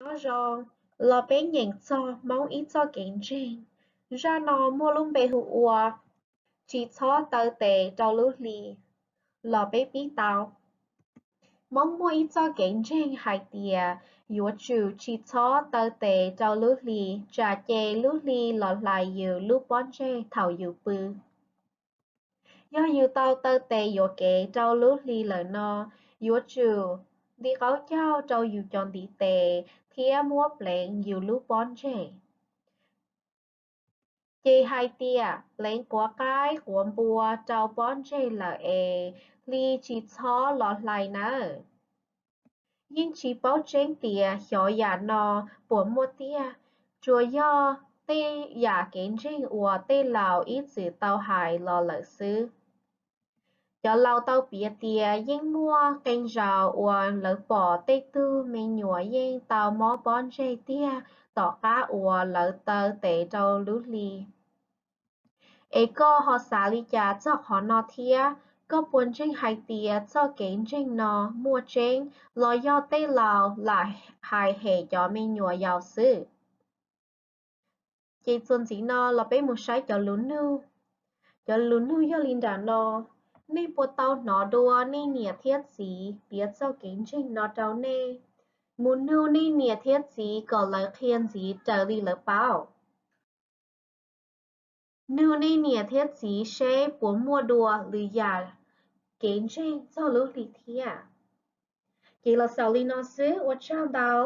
Nyob zoo, los peb nyeem txog Hmoob ib txoj kev ntseeg. Zaj no muaj lub npe hu ua Tsis txhob taw tes rau lub hli. Los peb pib tau. Hmoob muaj ib txoj kev ntseeg hais tias yuav tsum tsis txhob taw tes rau lub hli, tsam ces lub hli los hlais yus lub pob ntseg thaum yus pw. Yog yus tau taw tes yuam kev rau lub hli lawm no, yuav tsum nti qaub caug rau yus cov ntiv tes thiab muab pleev yus lub pob ntseg. Ces hais tias pleev quav qaib quav npua rau pob ntseg lawm es hli tsis txhob los hlais nawb. Yeej tsis paub tseeb tias xyov yam no puas muaj tiag, tsuas yog tej yam kev ntseeg uas tej laus ib txwm tau hais los lawm xwb. Cov laus tau piav tias yeej muaj qee zaus uas lawv pom tej tug me nyuam yeej tau mob pob ntseg tiag tom qab uas lawv taw tes rau lub hli. Es koj ho xav li cas txog qhov no thiab? Koj puas ntseeg hais tias txoj kev ntseeg no muaj tseeb los yog tej laus lam hais hem cov me nyuam yaus xwb? Ces txuas ntxiv no los peb mus saib cov lus nug. Cov lus nug yog li nram no: Nej puas tau hnov dua nej niam thiab txiv piav txoj kev ntseeg no rau nej? Mus nug nej niam thiab txiv kom lawv qhia ntxiv raws li lawv paub. Nug nej niam thiab txiv seb puas muaj dua lwm yam kev ntseeg txog lub hli thiab. Ces los xaus li no xwb, ua tsaug ntau.